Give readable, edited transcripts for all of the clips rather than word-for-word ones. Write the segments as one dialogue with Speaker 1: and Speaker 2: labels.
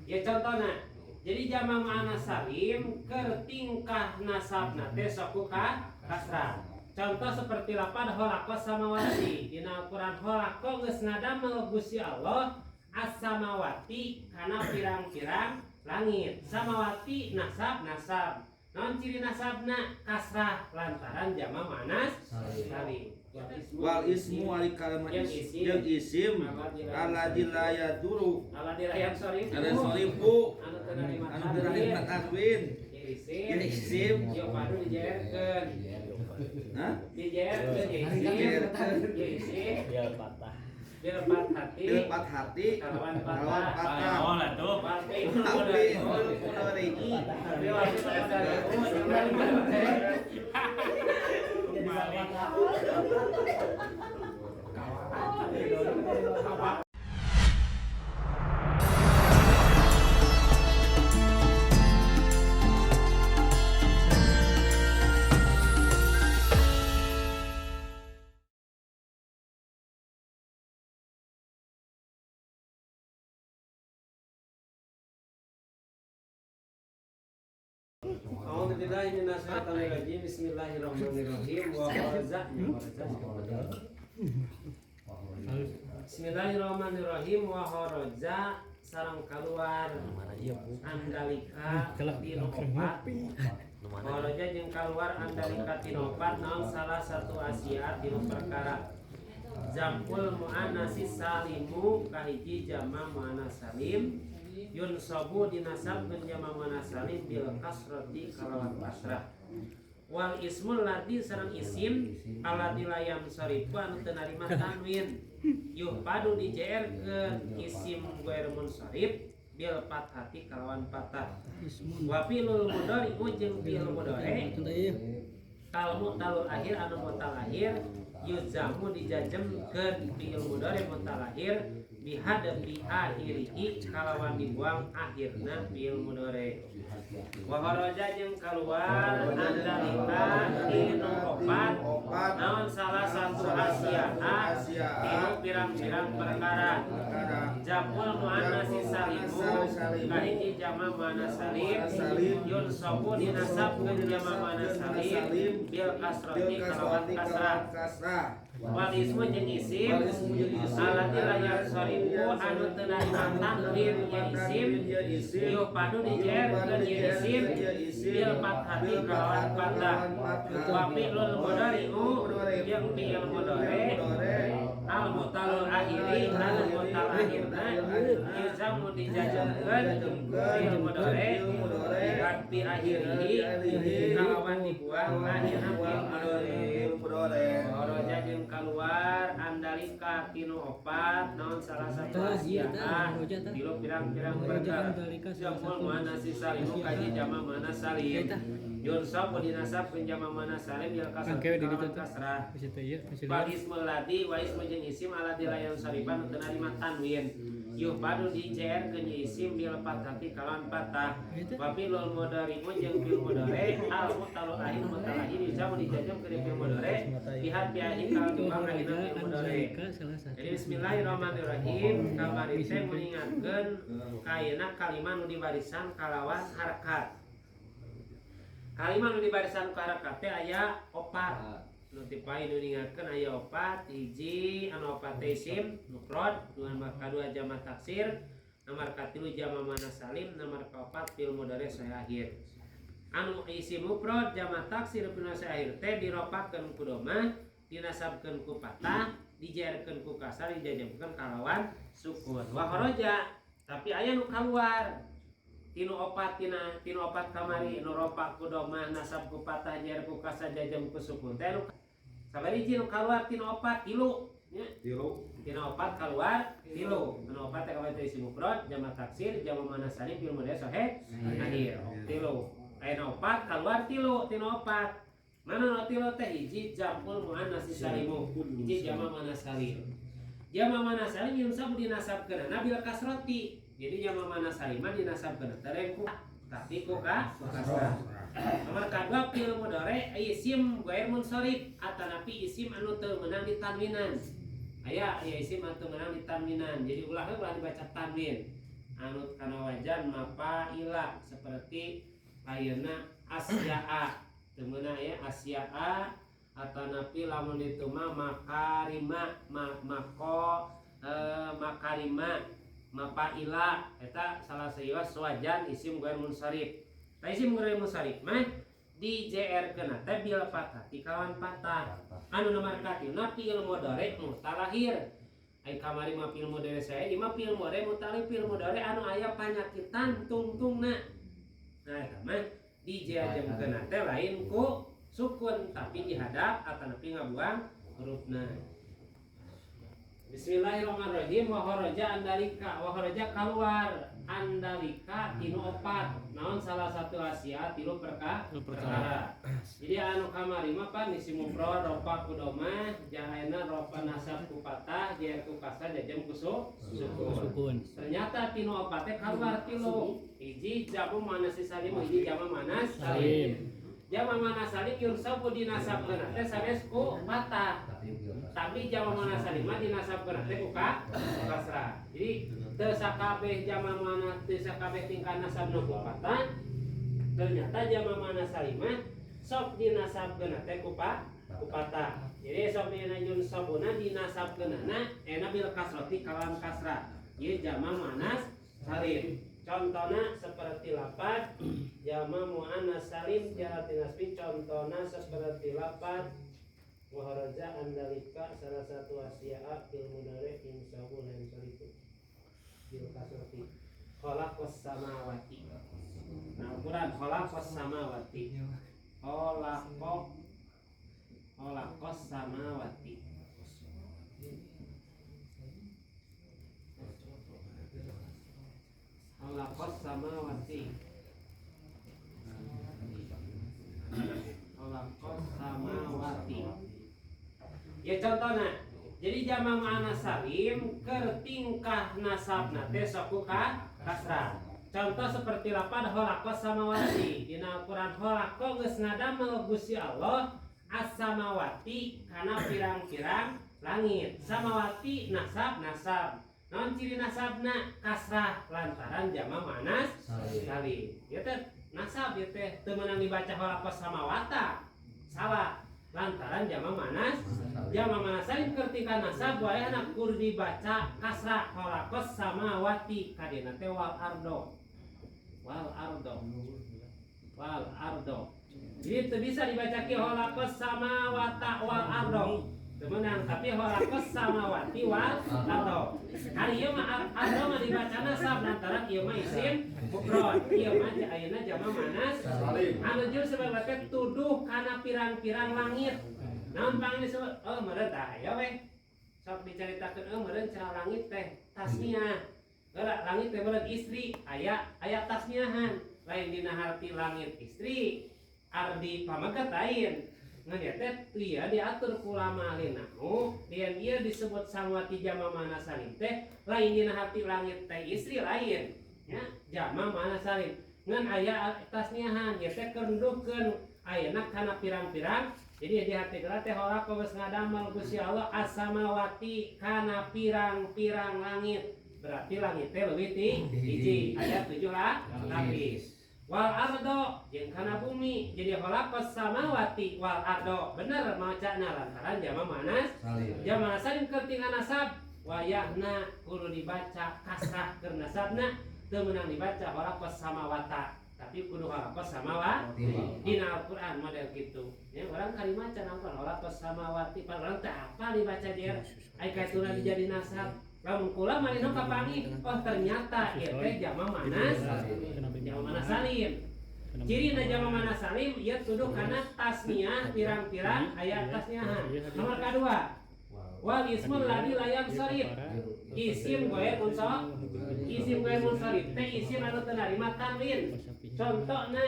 Speaker 1: Ya contohna. Jadi jama muannas salim keur tingkah nasabna teh sok ku kasrah. Contoh seperti lapad khalaqa samawati. Dina Al-Qur'an khalaqa geus ngadamel Gusti Allah as-samawati kana pirang-pirang langit. Samawati nasab nasab. Naon ciri nasabna? Kasrah lantaran jama muannas salim.
Speaker 2: Wal ismu ari kalimat
Speaker 1: Jeung isim.
Speaker 2: Jeung isim alladzi la yaduru
Speaker 1: Alladzi la yansarifu.
Speaker 2: Ala sarifu
Speaker 1: Anu teu narima
Speaker 2: anu teu narima tanwin.
Speaker 1: Ieu isim.
Speaker 2: Ieu isim.
Speaker 1: Ieu padu dijeerkeun.
Speaker 2: Hah?
Speaker 1: Dijeerkeun ieu isim.
Speaker 2: Dijeerkeun.
Speaker 1: Ieu isim.
Speaker 3: Bil patah.
Speaker 1: Bil fathati.
Speaker 2: Bil fathati
Speaker 1: Kalawan
Speaker 2: kalawan
Speaker 1: patah.
Speaker 2: patah.
Speaker 3: Oh lah tuh.
Speaker 1: Wal fi'il
Speaker 2: Tapi
Speaker 1: mudhari'u.
Speaker 2: mudhari'i.
Speaker 1: Tapi wal fi'il mudhari'u jeung
Speaker 3: Balik.
Speaker 1: A'udzubillahi minasyaitonirrajim. Bismillahirrahmanirrahim. Wa kharaja. Bismillahirrahmanirrahim. Wa kharaja sareng kaluar andalika tinu opat. Kharaja jeung kaluar andalika tinu opat naon salah satu asia tinu perkara. Jamul muannasi salimu kahiji jama muannas salim yunsabu dinasabkeun jama muannas salim bil kasrati kalawan kasrah. Wal ismul ladzi sareng isim alladzi la yansarifu anu teu narima tanwin yuhpadu dijeerkeun isim ghair munsharif bil fathati kalawan fathah. Wa fi'lul mudhari'u jeung fi'il mudhari kal mu'talul akhir anu mu'tal akhir yuzamu dijajemkeun fi'il mudhari mu'tal akhir bihadfi akhirihi kalawan dibuang akhirna fi'il mudhari. Wa kharaja jeung kaluar andalika tinu opat naon salah satu asia tinu pirang-pirang perkara. Jamul muannas salimu kahiji jama muannas salim yunsabu dinasabkeun jama muannas salim bil kasrati kalawan kasrah. Wal ismu jeung isim alladzi la yansarifu anu teu narima tanwin ye isim yuhpadu dijeerkeun ye isim bil fathati kalawan fathah. Wa fi'lul mudhari'u jeung fi'il mudhari al mu'talul akhiri anu mu'tal akhirna yuzamu dijajemkeun fi'il mudhari bihadfi akhirihi kalawan dibuang akhirna fi'il mudhari. Kharaja jeung kaluar andalika tinu opat naon salah satu asia tilu pirang-pirang perkara. Jamul muannas salimu kaji jama muannas salim yunsab dinasabkeun jama muannas salim bil kasrah kalawan kasrah. Wal ismul ladzi wa ismu jeung isim alladzi la yansarifa teu narima tanwin yuhpadu dijeerkeun ye isim bil fathati kalawan fathah. Wa fi'lul mudhari'u jeung fi'il mudhari al mu'talul akhir mu'tal akhir yuzamu dijajemkeun fi'il mudhari bihadfi akhir kalawan dibuang akhirna fi'il mudhari. Jadi bismillahirrahmanirrahim kamari teh mengingatkeun kaena kalimah nu dibarisan kalawan harakat. Kalimah nu dibarisan ku harakat teh aya opat. Nu tipai nu ningatkeun aya opat, hiji anu opat teh isim mufrad, nomor kadua jama taksir, nomor katilu jama muannas salim, nomor kaopat fi'il mudhari sahih akhir. Anu isim mufrad jama taksir fi'il sahih akhir teh diropakeun ku domah, dinasabkeun ku patah, dijarkeun ku kasar, dijajemkeun kalawan sukun. Wa kharaja tapi aya nu kaluar tinu opat tina tinu opat kamari nu ropak ku domah nasab ku patah jar ku kasar jajam ku sukun teh nu sabariji nu kaluar tinu opat tilu nya
Speaker 2: Tilu.
Speaker 1: Tinu opat kaluar tilu nu opat teh kamari teh isim mufrad jama taksir jama muannas salim fi'il mudhari sahih akhir tilu aya nu opat kaluar tilu tinu opat mana nu tilu teh hiji jamul muannas salimu hiji jama muannas salim jama muannas salim yunsabu dinasabkeun bil kasrati. Jadi jama muannas salim mah dinasabkeun teh ku tapi ku kasrah. Nomor kadua fi'il mudhari isim ghair munsharif atanapi isim anu teu meunang ditanwinan. Aya isim anu teu meunang ditanwinan. Jadi ulah dibaca tanwin. Anut kana wajan mafaila seperti ayeuna asyaa teu meunang ya asyaa atanapi lamun itu mah makarima ma, mako makarima mafaila eta salah saiwas wajan isim ghair munsharif. Tah isim ghair munsharif mah di JR keuna teh bil fathati kawan patah. Anu nomor katiluna fi'il mudhari mutalahir. Ai kamari mah fi'il mudhari saya ieu mah fi'il mudhari mutalahir, fi'il mudhari anu aya panyakitan tungtungna. Nah eta mah di jajamkeun teh lain ku sukun tapi dihadap atanapi ngabuang hurufna. Bismillahirrahmanirrahim wa kharaja andalika wa kharaja keluar andalika tinu opat naon salah satu asia tilu perkara. Jadi anu kamari mah pan isim mufrad rofa ku domah jahaina rofa nasab ku patah jer ku kasrah jajam ku sukun. Ternyata tinu opat teh keluar tilu hiji jamu muannas salim hiji jama muannas salim. Jama muannas salim yunsabu dinasabkeun teh sanes ku patah. Tapi jama muannas salim mah dinasabkeun teh ku kasrah. Jadi teu sakabeh jama muannas teu sakabeh tingkah nasabna ku patah. Ternyata jama muannas salim mah sok dinasabkeun teh ku patah. Jadi sok dina yunsabuna dinasabkeunana ena bil kasrati kalam kasrah. Ieu jama muannas salim. Contohna seperti lapad jama muannas salim jalati nasbi contohna seperti lapad wa kharaja andalika salah satu asya'a fil mudhari insabu lan salitu bil kasrati khalaqas samawati. Nah ukuran khalaqas samawati khalaqas samawati khalaqas samawati khalaqas samawati. Ya contohna jadi jama muannas salim keur tingkah nasabna teh sok ku kasrah. Contoh seperti lapad khalaqas samawati dina Al-Qur'an khalaqa geus ngadamel Gusti Allah as-samawati kana pirang-pirang langit. Samawati nasab nasab. Naon ciri nasabna kasrah lantaran jama muannas salim. Ieu teh nasab ieu teh teu meunang dibaca khalaqas samawata. Salah. Lantaran jama muannas salim ketika nasab wayahna kur dibaca kasrah khalaqas samawati kadena teh wal ardo. Wal ardo. Wal ardo. Jadi teu bisa dibaca ki khalaqas samawata wal ardo. Teu meunang tapi khalaqas samawati wal ardo. Ari ieu mah ardo mah dibaca nasab lantaran ieu mah isim mufrad. Ieu mah ayeuna jama muannas salim. Anu jeung sebab teh tuduh kana pirang-pirang langit. Naon pang disebut? Oh meureun tah aya we. Sok dicaritakeun eueuh meureun cenah langit teh tasniah. Heula langit teh meureun istri, aya aya tasniahan. Lain dina harti langit istri, ardi pameget lain. Ngan ieu teh ieu diatur ku ulama ahli nahwu, dian ieu disebut samawati jama muannas salim teh lain dina harti langit teh istri lain. Nya jama muannas salim. Ngan aya tasniahan ieu teh keur nuduhkeun ayeuna kana pirang-pirang. Jadi di hati kita teh khalaqa geus ngadamel Gusti Allah as-samawati kana pirang-pirang langit. Berarti langit teh leuwih ti hiji, aya 7 lapis. Wal ardo jeung kana bumi. Jadi khalaqas samawati wal ardo. Bener macana lantaran jama muannas salim. Jama salim keur tinggal nasab wayahna kudu dibaca kasrah keur nasabna teu meunang dibaca khalaqas samawata. Tapi kudu khalaqas samawati dina Al-Qur'an model kitu. Ya orang kalimat cenah khalaqas samawati pan urang teh apa dibaca jer ai kaituna dijadi nasab. Lamun kula malino kapanggih oh ternyata ieu teh jama muannas jama muannas salim. Cirina jama muannas salim ieu tuduh kana tasniah pirang-pirang aya tasniahan. Nomor kadua wal ismul ladzi la yansarif. Isim ghair munsharif. Isim ghair munsharif teh isim anu teu narima tanwin. Contona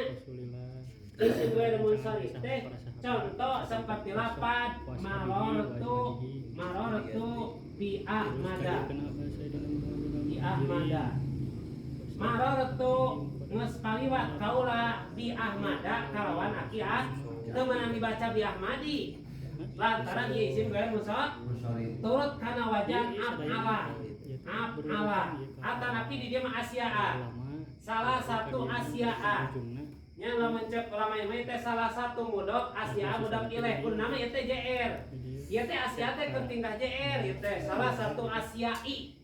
Speaker 1: isim ghair munsharif teh contoh seperti lapad marortu marortu bi ahmada bi ahmada marortu geus paliwat kaula bi ahmada kalawan aki ah teu meunang dibaca bi ahmadi lantaran ieu isim ghair munsharif turut kana wajan af'ala. Af'ala atanapi di dieu mah asya'a, salah satu asya'a nya. Lamun cek ulama ieu teh salah satu mudhof asya'a mudhof ilaih, kudu nama ieu teh JR, ieu teh asya'a teh keur tingkah JR, ieu teh salah satu asya'i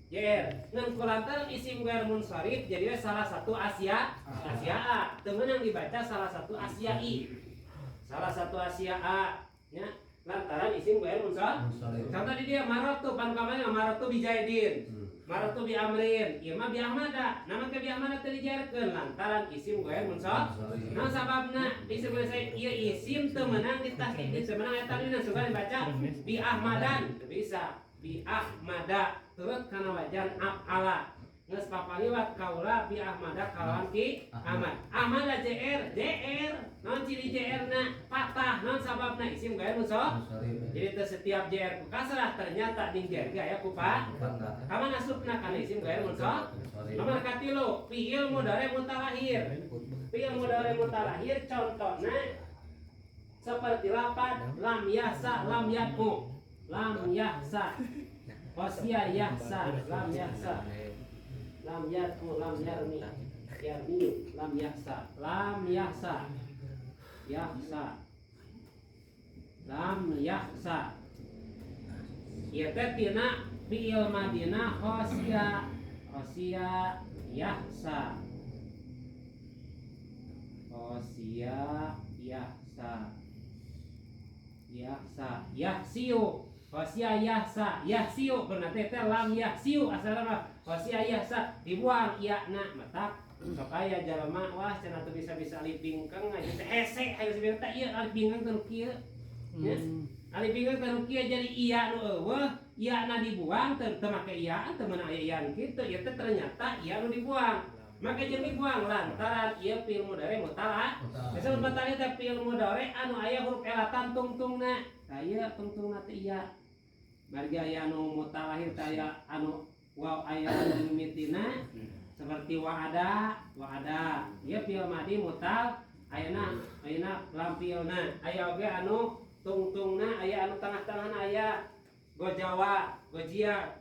Speaker 1: JR, ngan kulantaran isim ghair munsharif jadi we salah satu asya'a, teu meunang dibaca salah satu asya'i, salah satu asya'a nya, lantaran isim ghair munsharif. Contoh di dia marartu, pan kamari marartu bi Zaidin, marartu bi Amrin, ieu mah bi Ahmada. Nama teh bi Ahmada teu dijarkeun lantaran isim ghair munsharif. Nah, sababna isim ghair ieu isim teu meunang ditasdid, teu meunang eta dina sugan dibaca bi Ahmadan, teu bisa bi Ahmada, turut kana wajan af'ala. Geus papaliwat kaula bi Ahmada kalawan ki Ahmad. Ahmada JR, JR. Naon ciri JR na? Patah. Naon sababna? Isim ghair munsharif. Jadi teu setiap JR ku kasrah, ternyata di JR ge aya ku pa. Kamana asupna? Kana isim ghair munsharif. Nomor katilu, fiil mudhari mutalahir. Fiil mudhari mutalahir contohna seperti lapad lam yahsa lam yad'u. Lam yahsa. Khasya yahsa lam yahsa. Lam yad'u lam yarmi. Yarmi lam yahsa. Lam yahsa. Yahsa. Lam yahsa. Ieu teh tina fiil madina khasya. Khasya yahsa. Khasya yahsa. Yahsa yahsiu. Khasya yahsa yahsiu berarti teh lam yahsiu asalna mah khasya yahsa dibuang iya na matak sok aya jalma wah cenah teu bisa-bisa alif bingkeng aja teh hese hayu sebenarnya teh ieu alif bingkeng teh nu kieu nya, alif bingkeng teh nu kieu, jadi iya nu euweuh, iya na dibuang, teu teu make iyaan, teu meunang aya iyaan kitu. Ieu teh ternyata iya nu dibuang, make jeung dibuang lantaran ieu fiil mudhari mutala. Biasa mutala teh fiil mudhari anu aya huruf elatan tungtungna. Tah, ieu tungtungna teh iya margi aya anu mutalahir teh aya anu waw, aya anu mimitina seperti wa'ada. Wa'ada ieu fiil madi mutal ayana, ayana lam fiilna aya oge anu tungtungna, aya anu tengah-tengahna, aya gojawa, gojia,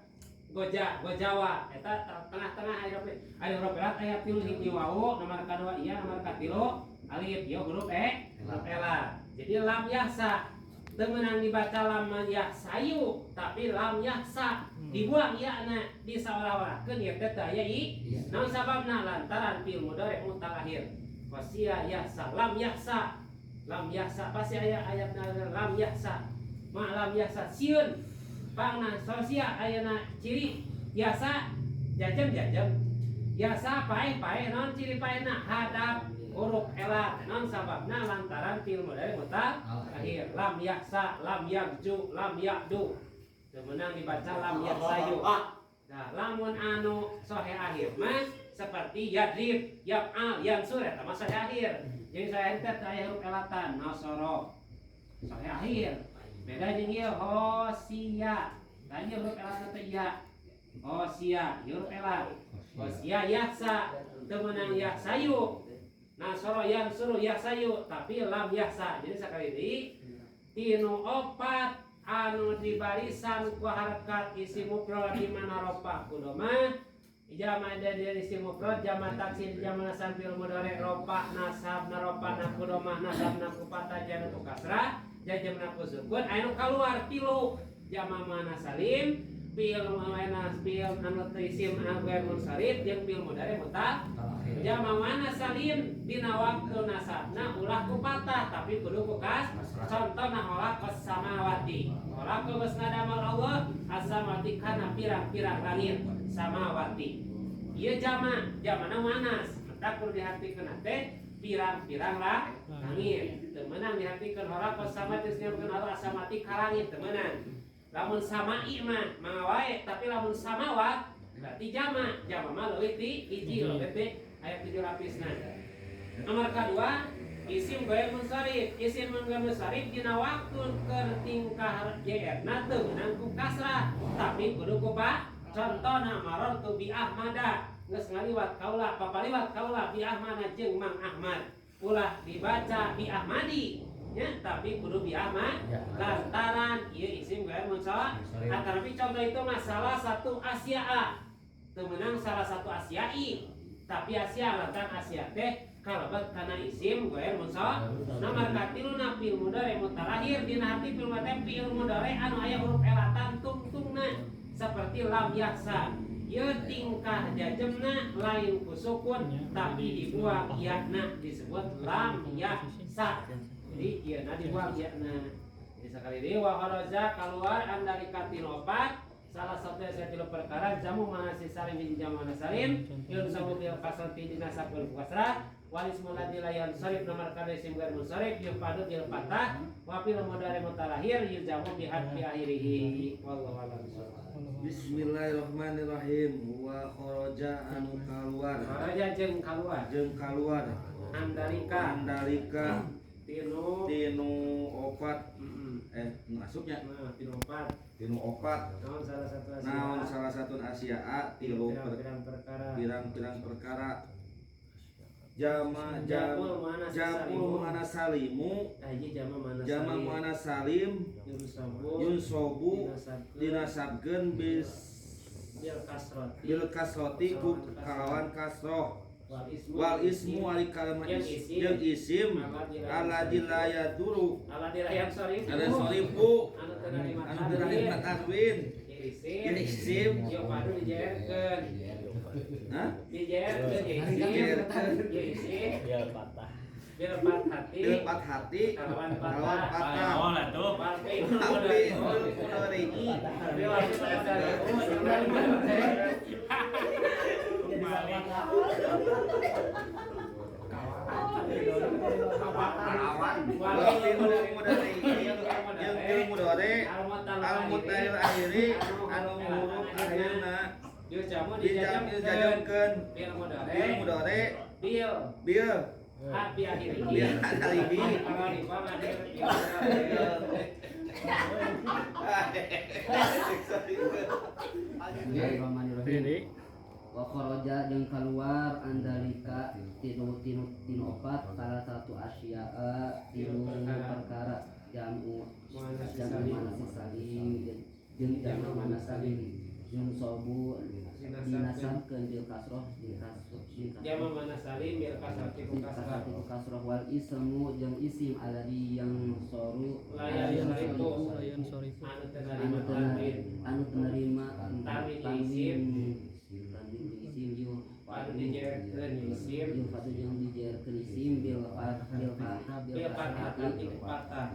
Speaker 1: goja, gojawa eta tengah-tengah aya huruf, aya huruf elat, aya tilu, hiji wawu, nomor kadua iya, nomor katilu alif, ieu huruf e, huruf elat. Jadi lam yahsa teu meunang dibaca lam yahsayu, tapi lam yahsa dibuang ya na, disaolah-olahkeun ieu teh teu aya i. Naon sababna? Lantaran fiil mudhari mutalahir. Khasya yahsa lam yahsa. Lam yahsa pasti aya ayatna lam yahsa. Ma lam yahsa sieun pangna sosia ayana ciri yasa jajam jajam yasa paeh paeh. Naon ciri paehna? Hadap huruf elat. Naon sababna? Lantaran fiil mudhari mutalahir. Lam yahsa lam yagju lam ya'du teu meunang dibaca lam yahsayu. Nah, lamun anu sohe akhir mah seperti yadrib, yaf'al, yansur, eta mah sohe akhir. Jadi sohe akhir teh aya huruf elatan, nasoro. Sohe akhir. Beda jeung ieu khosia. Tah, ieu huruf elatna teh iya. Khosia, ieu huruf elat. Khosia yahsa, teu meunang yahsayu. Nasoro yansuru yahsayu, tapi lam yahsa. Jadi sakali deui tinu opat anu di barisan ku harakat isim mufrad di mana rofa ku dhommah, jama dari isim mufrad, jama taksir, jama nasab, fi'il mudhari rofa nasab na rofa na ku dhommah, nasab na ku fathah, jama ku kasrah, jajamna ku sukun, anu kaluar tilu: jama muannats salim, fi'il muannats, fi'il anu teu isim anu ghair munsharif, jeung fi'il mudhari mutal. Jama muannats salim dina waktu nasabna ulah ku fathah tapi kudu ku kas. Contohna khalaqas samawati, khalaqa geus ngadamel Allah, as-samawati kana pirang-pirang langit. Samawati ieu jama, jamana muannas, maka kudu dihartikeun teh pirang-pirang lah langit. Teu meunang dihartikeun khalaqas samawati geus nyampurkeun Allah as-samawati ka langit, teu meunang. Lamun samai mah mangga wae, tapi lamun samawat berarti jama, jama mah leuwih ti hiji, leuwih ti aya tujuh lapisna. Nomor kedua isim ghair munsharif. Isim ghair munsharif dina waktu keur tingkah JR na teu meunang ku kasrah tapi kudu ku pa. Contohna marartu bi Ahmada, geus ngaliwat kaula, papaliwat kaula, bi Ahmada jeung Mang Ahmad, ulah dibaca bi Ahmadi. Nya, tapi kudu biah mah lantaran ieu isim ghair munsharif. Tapi contoh itu mah salah satu asya'a. Teu meunang salah satu asya'i. Tapi asya lantaran asya teh kalebet kana isim ghair munsharif. Nomor katiluna fi'il mudhari mutalakhir dina hati fi'il mudhari fi'il mudhari anu aya huruf elatan tungtungna seperti lam yahsa. Ieu tingkah jajemna lain ku sukun tapi dibuang yakna disebut lam yahsa. Jadi ieu na dibuang yakna. Jadi sekali deui wa kharaja keluar an dalika tina opat salah satu saya tilu perkara jamu muannas salim hiji jamu muannas salim yunsabu bil kasrati dinasab bil kasrah wal ismu ladzi la yansharif nomor kada isim ghair munsharif yufadu bil fathah wa fil mudhari mutalahir yujamu bi hadfi akhirih wallahu a'lam bishawab.
Speaker 2: Bismillahirrahmanirrahim. Wa kharaja anu kaluar.
Speaker 1: Kharaja jeung kaluar.
Speaker 2: Jeung kaluar.
Speaker 1: Andalika.
Speaker 2: Andalika.
Speaker 1: Tinu.
Speaker 2: Tinu opat. Nu asupnya.
Speaker 1: Nah, tinu opat.
Speaker 2: Tinu opat.
Speaker 1: Naon salah satu asya.
Speaker 2: Naon salah satu asya'a tilu
Speaker 1: pirang-pirang perkara.
Speaker 2: Pirang-pirang perkara. Jama jam jamul muannas salimu.
Speaker 1: Jama muannas
Speaker 2: jama muannas salim yunsobu dinasabkeun bis bil kasroti ku kalawan kasroh wal ismu ari kalama jeung isim alladzi la yaduru
Speaker 1: alladzi la yansarifu
Speaker 2: ala sarifu
Speaker 1: anu teu narima
Speaker 2: anu teu narima tanwin isim
Speaker 1: ieu padu dijeerkeun.
Speaker 2: Hah?
Speaker 1: Dijeerkeun isim ieu isim
Speaker 3: bil patah
Speaker 1: bil fathati
Speaker 2: bil fathati
Speaker 1: kalawan
Speaker 2: kalawan
Speaker 1: patah
Speaker 2: patah
Speaker 4: Oh lah tuh.
Speaker 1: wal fi'il
Speaker 2: tapi mudhari'i
Speaker 1: mudhari
Speaker 2: wal fi'il mudhari'i jeung fi'il mudhari al mutahil akhiri anu huruf akhirna
Speaker 1: Jamu
Speaker 2: dijamkeun
Speaker 1: bil mudhari
Speaker 2: bil mudhari
Speaker 1: bil
Speaker 2: bil
Speaker 1: hafi akhirihi
Speaker 2: bil akhirihi
Speaker 1: kalau dibuang akhir bil mudhari.
Speaker 5: Bismillahirrahmanirrahim. Wa kharaja jeung kaluar andalika tinu tinu tinu opat salah satu asya'a tilu perkara jamu jamu muannas salim jeung jamu muannas salim yunsobu dinasabkeun bil kasroh bil kasroh
Speaker 1: Jama muannas salim bil kasrati ku kasrah
Speaker 5: ku kasroh wal ismu jeung isim alladzi yang soru
Speaker 1: la yansarifu anu teu narima tanwin
Speaker 5: anu teu narima
Speaker 1: tanwin isim
Speaker 5: tanwin isim yu
Speaker 1: padu dijeerkeun isim
Speaker 5: yu padu jeung dijeerkeun isim bil bil fathah
Speaker 1: bil fathati ku fathah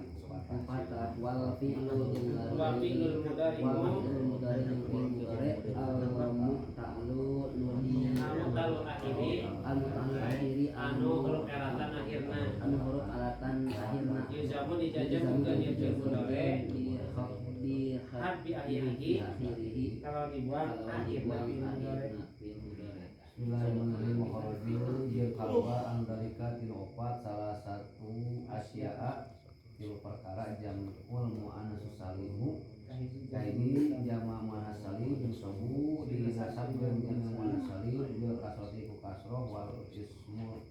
Speaker 5: fathah wal fi'lu jeung
Speaker 1: wal fi'lul mudhari
Speaker 5: wal fi'lul mudhari jeung fi'il mudhari al mu'talu nuni
Speaker 1: al mu'talu akhiri
Speaker 5: al mu'talu akhiri
Speaker 1: anu huruf elatan akhirna
Speaker 5: anu huruf alatan akhirna
Speaker 1: yuzamu dijajamkeun ieu fi'il mudhari
Speaker 5: di
Speaker 1: hadfi akhirihi
Speaker 5: akhirihi
Speaker 1: kalau dibuang akhirna fi'il mudhari.
Speaker 6: Bismillahirrahmanirrahim. Kharaju jeung kaluar andalika tinu opat salah satu asya'a tilu perkara jamul muannas salimu kaini jama muannas salim jeung sobu dinasabkeun jeung muannas salim bil kasrati ku kasroh wal ismu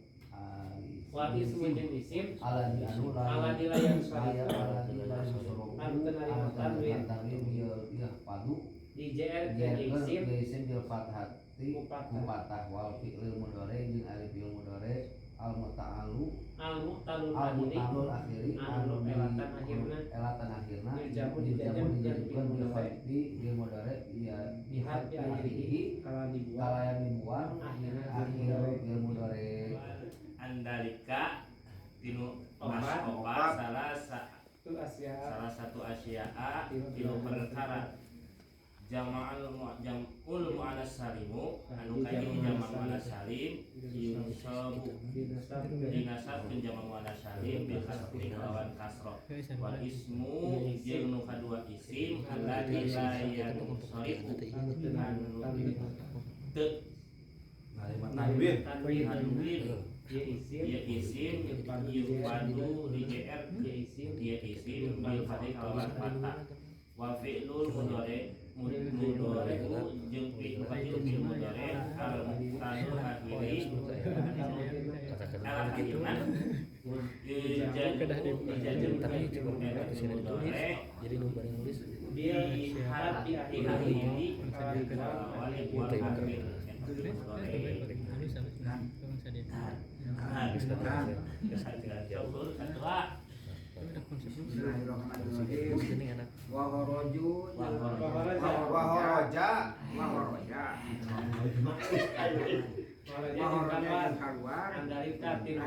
Speaker 1: wal ismu jeung isim
Speaker 6: alladzi anu
Speaker 1: alladzi la yansarifu
Speaker 6: alladzi la yansarifu
Speaker 1: anu teu narima tanwin
Speaker 6: tanwin bil padu
Speaker 1: dijeerkeun isim
Speaker 6: isim bil fathati
Speaker 1: ku
Speaker 6: patah wal fi'il mudhari jeung ari fi'il mudhari al muta'alu
Speaker 1: al mu'talul
Speaker 6: al
Speaker 1: akhiri
Speaker 6: mu'talul akhiri
Speaker 1: anu elatan akhirna
Speaker 6: elatan akhirna
Speaker 1: Yujamu dijajamkeun
Speaker 6: bil fathi bil mudhari ya
Speaker 1: bi hadfi akhirihi kalau dibuang
Speaker 6: kalayan dibuang
Speaker 1: akhirna
Speaker 6: akhir bil mudhari
Speaker 4: Andalika tinu
Speaker 1: Opat.
Speaker 4: opat salah satu asya'a tilu perkara jama'al jam'ul muannas salimu anu kahiji jama muannas salim yunsabu dinasabkeun jama muannas salim bil kasri lawan kasroh wal ismu jeung nu kadua isim alladzi la yansarifu anu teu
Speaker 2: tanwin
Speaker 4: tanwin
Speaker 1: ieu isim
Speaker 4: ieu isim yufadu di jr
Speaker 1: ieu isim
Speaker 4: ieu isim bil fathi lawan fathah wa fi'lul mudhari mudhari'u jeung fi'il fi'il mudhari al mu'talul akhiri al akhirna
Speaker 3: Tapi cukup sini ditulis. Jadi nu bari nulis.
Speaker 1: Bil harfi akhirihi
Speaker 7: Bismillahirrahmanirrahim. Wa kharaju wa kharaja wa kharaja wa kharaja keluar andalika tinu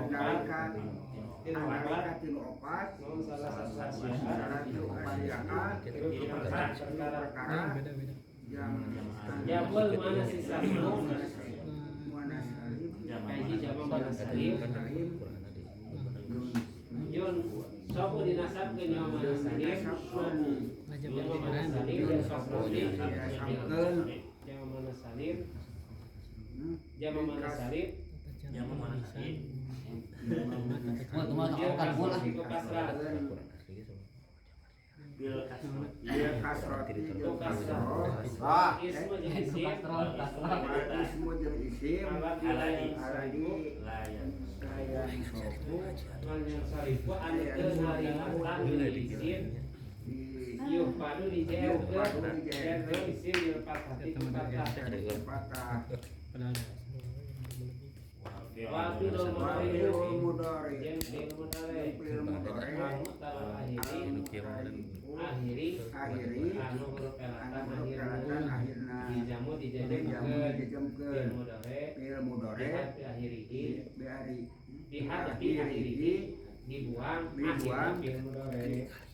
Speaker 7: opat salah satu asya'a perkara yang
Speaker 1: jabul mana sisa kaji jama mana salim yun sobu dinasab ke nyawa mana salim jama mana salim jama mana salim jama mana salim
Speaker 4: jama mana salim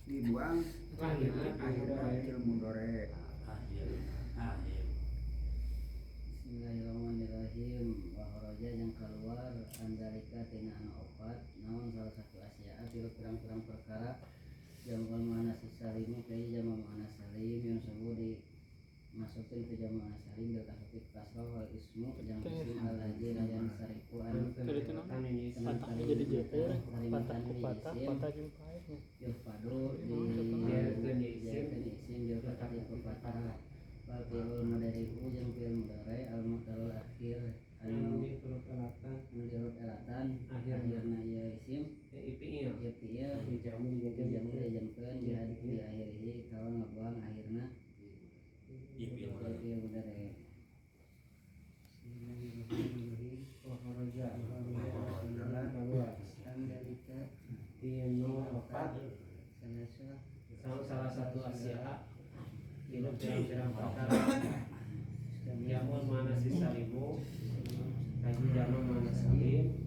Speaker 7: Dibuang akhirnya fil mudore.
Speaker 5: Bismillahirrahmanirrahim. Wa kharaja yang keluar andalika tina anu opat naon salah satu asya'a tilu pirang-pirang perkara jamal muannas salimu ka jamal muannas salim yang sabu di masukin ke jamal muannas salim bil kasrati kasrah wal ismu jam isim alladzi la yansarifu an
Speaker 3: patah jadi jeper patah ku patah patah jeung paehnya
Speaker 5: yufadu di isim bil fathati ku patah wal fi'lul mudhari'u jeung fi'il mudhari al mu'talul akhir anu huruf elatan akhirna ieu isim ieu fi'il dijamu dijamkeun di akhirihi kawan ngabuang akhirna ieu fi'il mudhari.
Speaker 1: Bismillahirrahmanirrahim. Wa kharaja tinu opat salah satu asya'a tilu pirang-pirang perkara jamu mana si salimu kaji jamu mana salim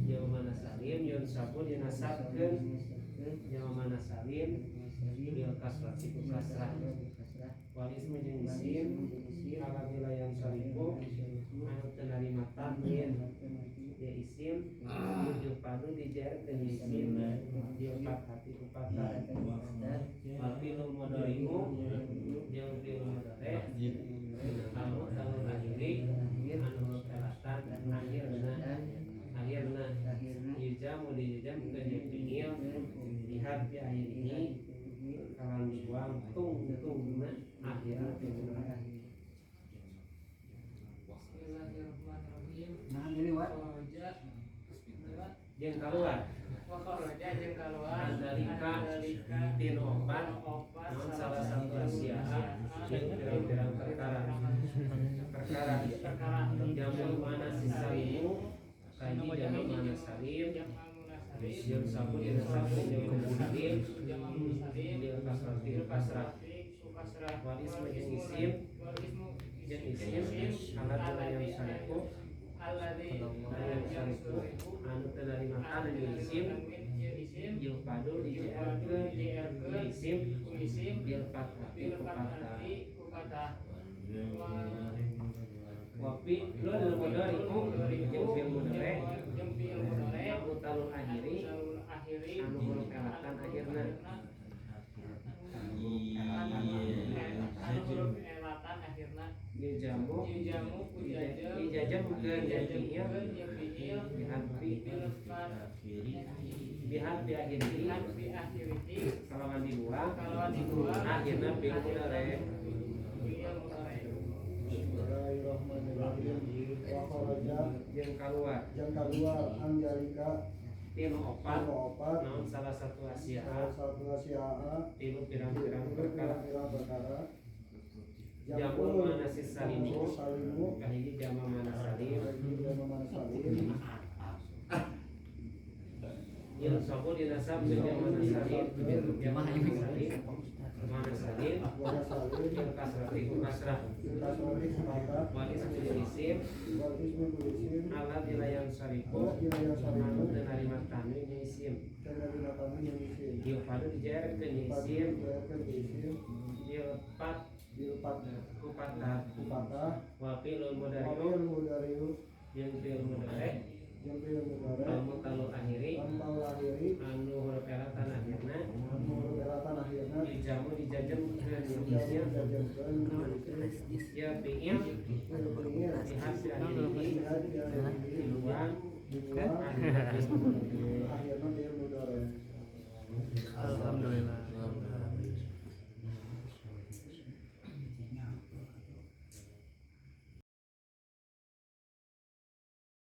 Speaker 1: jamu mana salim yun sabun dinasabkeun jamu mana salim bil kasrati ku kasrah wal ismu jeung isim apabila yang salimu anu teu narima tanwin dia isim jeung padu dijarkeun isim dia fathati ku fathah wal fi'lul mudhari'u jeung fi'il mudhari' anu talul akhiri anu huruf elatan akhirna yujamu dijamkeun jeung fi'il biharfi akhirihi kalan dibuang tungtungna akhirna fi'il mudhari'.
Speaker 8: Bismillahirrahmanirrahim.
Speaker 7: Nah, ini wa
Speaker 1: jeung kaluar
Speaker 8: wa kharaja jeung kaluar
Speaker 1: andalika tinu opat naon salah satu asya'a jeung pirang-pirang perkara jamu mana si salimu kaji jamu mana salim jeung sabu jeung jamu salim bil kasrati kasrah wal ismu jeung isim alat yang saliku anu teu narima tanwin isim jeung padu dijarkeun isim bil fathati ku fathah wa fi'lul mudhari'u jeung fi'il mudhari' anu talul akhiri anu huruf elatan akhirna jamu dijajamkeun fi'il biharfi akhirihi kalawan dibuang akhirna fi'il mudhari'.
Speaker 9: Bismillahirrahmanirrahim. Wa kharaja
Speaker 1: jeung kaluar
Speaker 9: andalika
Speaker 1: Tinu opat
Speaker 9: Tinu opat
Speaker 1: naon salah satu asya
Speaker 9: salah satu asya'a
Speaker 1: tilu pirang-pirang perkara
Speaker 9: pirang-pirang perkara.
Speaker 1: Jamul muannas salimu
Speaker 9: salimu
Speaker 1: kahiji jama muannas salim
Speaker 9: kahiji jama muannas salim
Speaker 1: Yunsabu dinasab jeung muannas salim jama muannas salim muannas salim
Speaker 9: muannas salim
Speaker 1: bil kasrati ku kasrah
Speaker 9: bil kasrati ku fathah
Speaker 1: wal ismu jeung isim
Speaker 9: wal ismu ku isim
Speaker 1: alladzi la yansarifu
Speaker 9: alladzi la yansarifu
Speaker 1: anu teu narima tanwin nya isim
Speaker 9: teu narima tanwin nya isim
Speaker 1: Yufadu dijarkeun nya isim
Speaker 9: dijarkeun isim
Speaker 1: bil
Speaker 9: bil
Speaker 1: ku fathah
Speaker 9: ku fathah
Speaker 1: wa fi'lul
Speaker 9: wa
Speaker 1: mudhari'u
Speaker 9: fi'l mudhari'u
Speaker 1: jeung fi'il mudhari'
Speaker 9: jeung fi'il mudhari'
Speaker 1: al mutalul akhiri
Speaker 9: al akhiri
Speaker 1: anu huruf elatan akhirna
Speaker 9: anu huruf elatan akhirna
Speaker 1: dijamu dijajemkeun isim
Speaker 9: dijajemkeun
Speaker 1: ya fi'il bihasbi akhirihi diluang
Speaker 9: akhirna fi'il mudhari'.
Speaker 3: Alhamdulillah.